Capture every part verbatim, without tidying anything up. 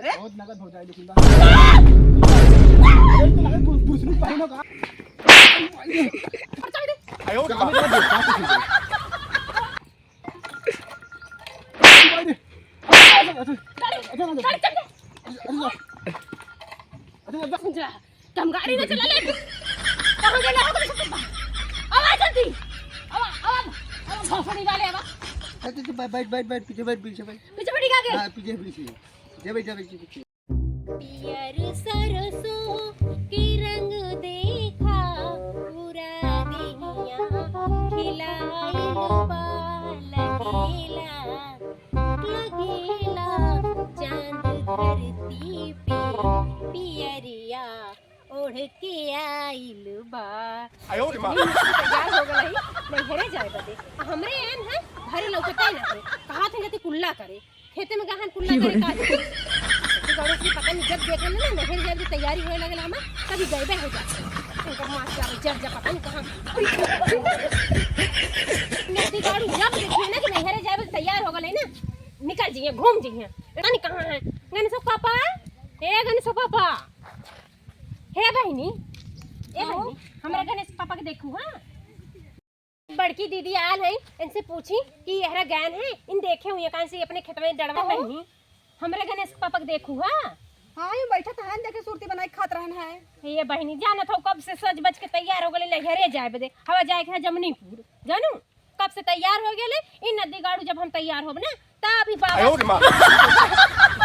बहुत नगद हो जाए लेकिन बा। अरे तो लगे पुरुष पुरुष भी पहनो का। जा, तुम गाड़ी ना चला ले। कहाँ गेले हो तुम सब? आवा जल्दी। आवा, आवा, आवा, भोसड़ी वाले, आवा। अच्छा, अच्छा, बैठ, बैठ, बैठ, बैठ, पीछे बैठ, पीछे बैठ। पीछे बैठ, आगे। हाँ, पीछे, पीछे। जा, बैठ, जा, बैठ, पीछे। पियर सरसों के रंग देखा, पूरा देहिया खिलाइल बा, लगेला, लगेला चांद धरती पे पियरिया ओढ़ के आइल बा। आयो रे माँ। इतनी मस्त तैयार हो गई है, नैहरे जाए बदे। आ हमरे एन है, घरे लौकते ना है। कहा थे जति कुल्ला करे, खेते में गहन कुल्ला करे का? तो गाड़ू की पता नहीं, जब देखे ना, नैहर जाए की तैयारी होए लगे हमार, तभी गए हो जाते। उनका मार के आवे, जब जब पता नहीं कहाँ। नदी गाड़ू जब देखिए ना कि नैहरे जाए बदे तैयार हो गए ना, निकल जाइए, घूम जाइए। पता नहीं कहाँ है। गणेशो पापा, ए गणेशो पापा, हे बहिनी, ए बहिनी, हमरा गणेश पापा के देखू, हाँ? बड़की दीदी आल है, इनसे पूछी कि यहरा गैन है, इन देखे हुए कान से अपने खेतवा में डड़वा कहो। नहीं। हमरा गणेश पापा के देखू, हाँ? हाँ, ये बैठा था, देखे सुरती बनाई खात रहन है। ये बहिनी, जानत हो कब से सज बज के तैयार हो गए, नैहरे जाए बदे, हवा जाए के है जमनीपुर, जानू? कब से तैयार हो गेले, ई नदी गाड़ू जब हम तैयार होब ना, तब ई बाबा आयो रे माँ। जा,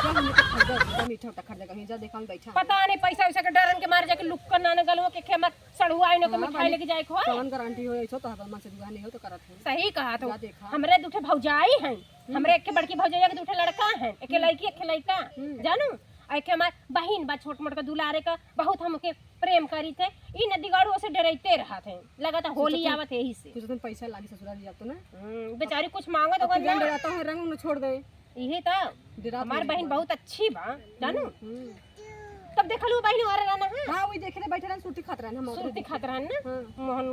हमने तो खरीदा, खरीदा, मीठा उठा खरीदा, कहीं जा, देखा, हम बैठा हैं। पता नहीं, पैसा वैसा के डरन के मारे जाके लुक्कन नाना गलवा के खेमर सड़ुआ आइनो के हाँ, मिठाई बहिनी, लेके जाए को है। कौन गारंटी हो, ऐसो तो हर मन से दुआ नहीं हो तो करत है। सही कहा तो। जा देखा। हमरे दूठे भौजाई हैं, हम्म। हमरे एक के बड़की भौजाई के दूठे लड़का हैं, एक के हम्म। लड़की, एक के लड़का, हम्म। जानू? आ एक हमार बहिन बा छोट मोट का दुलारे का, बहुत हमके प्रेम करी थे। ई नदी गाड़ू से डरैते रहत है, लगत है होली आवत है यही से। कुछ दिन पैसा लागी ससुराल जातो ना। हम्म, बेचारी कुछ मांगत अब होगा तो ना। डराता है, रंग उन्हें छोड़ दे। यही तो। डरात हमार नहीं बहिन है। बहुत अच्छी बा, जानू। हम्म। तब देखल वो बहिन और रहना है। हाँ, वही देखे रहे, बैठे रहे, सुरती खात रहे ना, सुरती खात रहे ना। हाँ। मोहन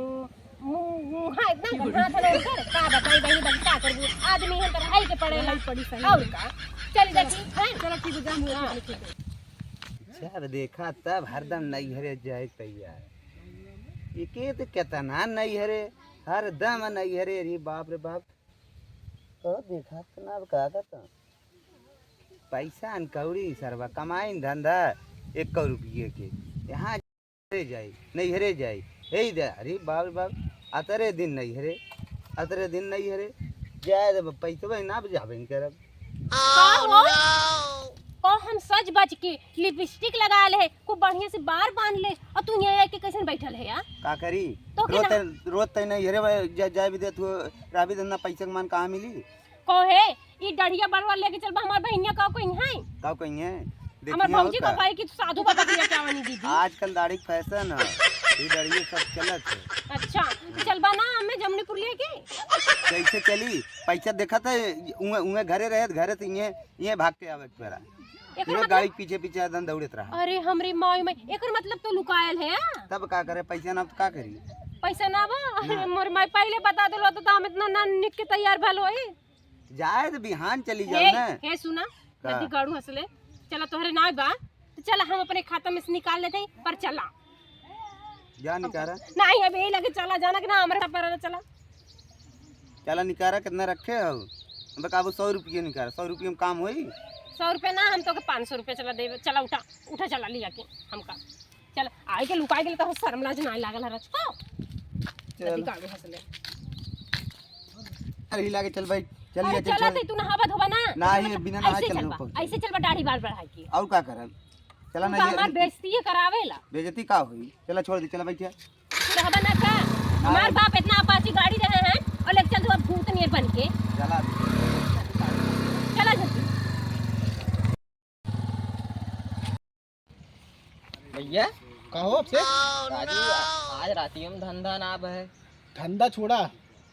मुँह, मुँह, हाँ, एकदम हाथ ना उधर, का बताई बहिनी, बहिनी, का करबू? आदमी हम तो रहाई के पड़ेला। रहाई पड़ी सही और में। का? चल जा ठीक, हैं? चलो ठीक है, जा, हम लोग हाँ। चले, ठीक है। जब देखा तब हरदम नैहरे जाए तैयार। एके तो केतना नैहरे, हरदम नैहरे, रे बाप रे बाप। तो देखा तो ना, अब का करता? पैसा न कौड़ी सरवा, कमाई न धंधा, एक रुपये के। यहाँ नैहरे जाई, नैहरे जाई। हे दे, अरे बाप रे बाप, अतरे दिन नैहरे, अतरे दिन नैहरे, जाए दे, पैसवा ना बुझाबे करब। का हो? का हम सज बज के लिपस्टिक लगा ले, खूब बढ़िया से बार बांध ले, और तू यहाँ आके कैसन बैठल है यार? का करी? तो के रोज ना ते, रोज ते नैहरे बा-, जा-, जाए भी दे तू, रहबी दे ना, पैसा के मान कहाँ मिली? कहे, ई डढ़िया बरवा लेके चलबा, हमार बहिनिया का कोई है? का कोई है? हमार देखिए भौजी होता। का कहे कि तू साधु बाबा के लेके आवा नी दीदी। आजकल दाढ़ी के फैशन है, ई दाढ़ी सब चलत है। अच्छा, तो चलबा ना हमें जमनीपुर लेके? कैसे चली? पैसा देखा था, उहे, उहे घरे रहे, घरे से इहे, इहे भाग के आवे के पड़ा। एकर इहे मतलब गाड़ी के पीछे पीछे एकदम दौड़त रहा। अरे हमरे माई में, एकर मतलब तो लुकायल है, आ? तब का करे, पैसा ना तो का करी? पैसा ना बा? अरे ना। मोर माई पहले बता देलो तो, तो हम इतना ना निक के तैयार भल होई। जाए तो बिहान चली जाओ हे, ना। हे सुना, का? नदी गाड़ू हंसले, चला तोहरे ना बा, तो चला हम अपने खाता में से निकाल लेते हैं, पर चला। जा निकारा। नहीं, अब यही लगे चला, जाना कि ना, हमरे पर चला। चला निकारा, कितना रखे हो? हम काबू सौ रुपये निकारा, सौ रुपये में काम होई? सौ रुपये ना, हम तो के पाँच सौ रुपये चला देबे, चला उठा, उठा चला लिया के हमका। चल, आए के लुकाए के लिए तो शर्म लाज ना लागल है रचको। चल। नदी गाड़ू हंसले। अरे हिला के चल भाई, चल अरे लिया, चल, चला चल। ते तू नहावा धोवा ना। ना, ये बिना नहाए ऐसे चल चलबा, ऊपर। ऐसे चलबा दाढ़ी बाल बढ़ाई के। और का करब? चला तू ना तो ये हमार बेइज्जती करावेला। बेइज्जती का होई? चला छोड़ दे, चला बैठ जा। तू रहबा ना का? हाँ। हमार बाप इतना अपाची गाड़ी रहे हैं और लेके चल तू अब भूत नियर बन के। चला। चला जल्दी। भैया। का हो अभिषेक? राजू, आज रातियों में धंधा ना बहे। धंधा छोड़ा,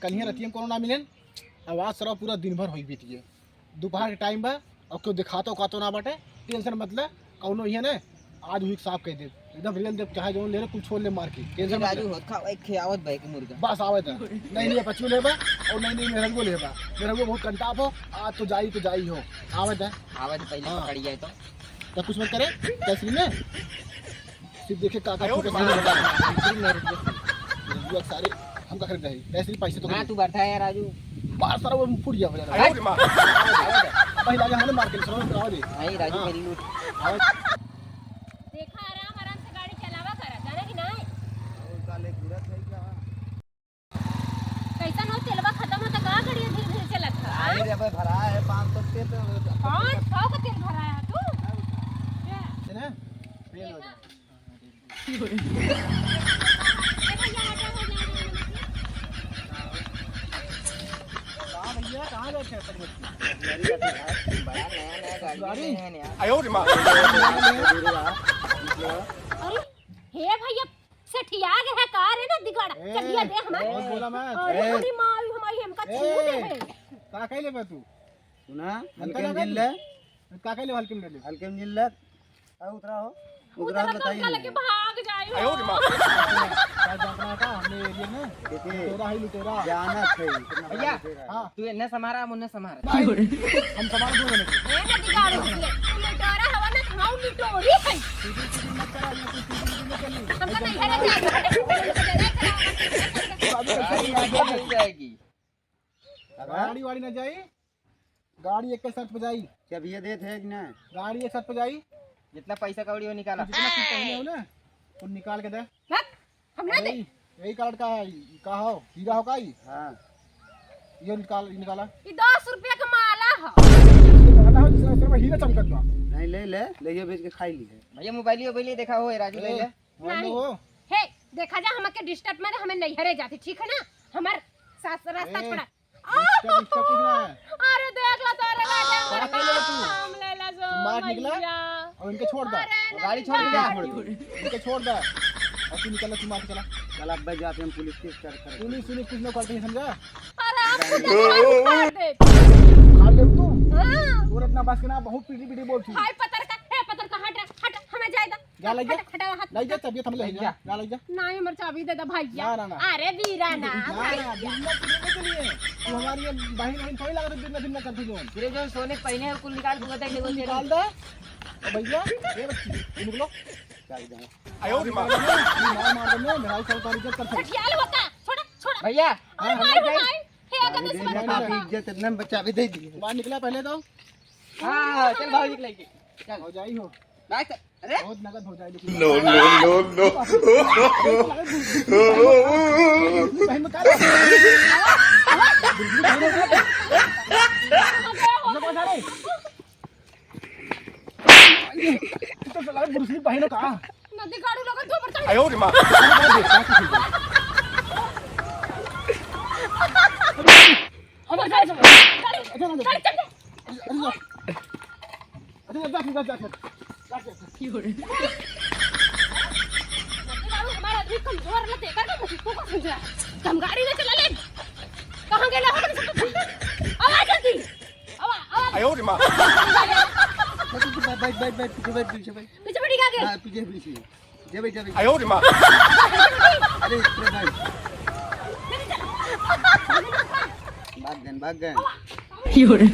कल ही रातियों में कोनो ना मिलेन। अब आज सरवा पूरा दिन भर होई बीत गए। दोपहर के टाइम बा और क्यों दिखातो उखातो ना बाटे। टेंशन मत ले, कौनो ही है ना, आज हुई साफ कह दे, एकदम रेल दे, चाहे जौन ले रहे, कुल छोड़ ले मार के। टेंशन मत राजू ले। होत खा, एक खे आवत बा एक मुर्गा। बस आवत है। नहीं, नहीं, पचू लेबा और नहीं, नहीं, मेहरगो लेबा। मेहरगो बहुत कंटाप हो, आज तो जाई तो जाई हो। आवत है। आवत पहले हाँ। पकड़ जाए तो। तो कुछ मत करे, तहसील में सिर्फ देखे का का आयो ठोके रे सारे माँ। बता। मेरे जो सारे हमका खरीद रहे, तहसील पैसे तो हाँ, खरीद। तू बैठा है राजू। बाहर सारा वो फूट गया हो जा रहा है। आयो रे माँ। भाई लगा हमने मार के सारा करावा दे। भाई राजू हाँ। मेरी लूट। देखा, आराम आराम से गाड़ी चलावा करा, जाना कि नहीं? और साले गिरत है क्या? कैसन हो, तेलवा खत्म होता का? गाड़िया धीरे धीरे चलत है, हाँ? अरे, अबे भरा है पाँच सौ तेल तो। पाँच सौ का तेल भरा है तू? क्या? है ना? फेल हो जा। ए भैया, हटा, हो जाएगा। कहाँ भैया, कहाँ जाते हैं सब बच्चे? बड़ा नया नया गाड़ी गाड़ी? है नया। आयो रे माँ। अरे, हे भैया, सेठिया के है का रे ना दिगड़? ए, चलिए दे हमारे। बहुत बोला मत। अरे ए। हमारी माँ, हमारी हमका ए, छू दे है। का कह लेबे तू? सुना, हमका हल्के में ना जिन कर ले। ले। का कह ले हल्के में ले? हल्के में जिन ले। आ, उतरा हो। उतरा उतरा तो बताइए हमका ना। लगे भाग जाए हो। आयो रे माँ। का जातना का हमने एरिया में? देखिए, लुटेरा ही लुटेरा। जाना थे, इतना बड़ा भैया, लुटेरा है। हाँ। तू एन्ने समारा, हम उन्ने समारा। भाई, हम समारा दो जने। ए ना दिगड़ इसलिए। तू लुटेरा हवा ना, हम लुटोरी है। हमका नहीं है ना जाना। गाड़ी वाड़ी ना जाई, गाड़ी एक के साथ पे जाई। चाबिया देत है कि ना? गाड़ी एक साथ पे जाई। जितना पैसा कौड़ी हो निकाला। जितना कुछ पहने हो ना, तो निकाल के दे। बक, हम ना दे। यही, यही कार्ड का है, ई का हो? हीरा हो का ई? हाँ। ये निकाल, ये निकाला। ई दस रुपया का माला है। हटा हो, दूसरा, दूसरा में हीरा चमकत बा। नहीं, ले, ले, ले, ये बेच के खाई ली है। भैया, मोबाइल, मोबाइल देखा हो, ए राजू, ले ए, ले। नहीं। हो। हे, देखा जा, हमके disturb मत, हमें नैहरे जाती, ठीक है ना? हमार सास रास्ता ए, छोड़ा। Disturb, disturb कुछ ना है। अरे देख ला सारे राजा का का कर लेला तू? नाम लेला जो मार निकला? मैया। और इनके छोड़ दा। अरे गाड़ी नहीं छोड़ दे, जा। छोड़ दे। इनके छोड़ दा। और तू निकल, तू मार के चला। चल, अब भाई जाते हैं, पुलिस केस कर, कर। पुलिस, पुलिस कुछ ना करती है, समझा? अरे आप खुद मार दे। खा ले तू। हाँ। और इतना बस के ना, बहुत पीटी पीटी बोलती। हाय पतर का, हे पतर का, हट, हट, हमें जाए दा। जा लग जा। हट, हटावा हाथ। लग जा, तबियत हम ले जा। जा लग जा। नहीं, हमर चाबी दे दे भैया। ना, ना, ना। अरे वीरा ना, ना, भाई। ना, बिन्ना कितने के लिए? तू हमारी ये बहन, बहन थोड़ी लागत है, बिन्ना, बिन्ना करती जो। तेरे जो सोने पहने हैं, कुल निकाल, तू बता, तू निकाल दे। ओ भैया, ये बच्ची, तू निकलो। चल जा। आयो रे माँ। मार, मार दे, मेरा ही चलता, इज्जत करता। सठियाल होता, छोड़ा, छोड़ा। भैया, अरे हाँ, मार, भाई। मार। हे, अगर अरे, दस बार आपकी इज्जत इतना में बच्चा भी दे दिए। बाहर निकला पहले तो। हाँ, चल भाई निकलेगी। चल। हो जाई हो। बाय कर। अरे? बहुत नगद हो जाए लेकिन। No, no, no, no। बहन में का लगा? ये कौन सा रे? ये तो साला ब्रूस ली बहन का। नदी गाड़ू लगा दो मरता। आयो रे माँ। अब जा, जा, जा। गाड़ी, गाड़ी, चल, चल। अरे, अरे, जा, जा, जा, जा, जा, जा, जा। बाबू, हमारा आदमी कमजोर रहता, एकर का मजबूत को समझा। हम गाड़ी में चला ले। कहाँ गेला हो, सब तो? आवा जल्दी। आवा, आवा। आयो रे माँ। बैठ, बैठ, बैठ, बैठ, पीछे बैठ, पीछे बैठ। पीछे बैठ, आगे। हाँ, पीछे, पीछे। जय भाई, जय भाई। आयो रे माँ। अरे, इस तरह भाई। भाग गए, भाग गए। यो रे।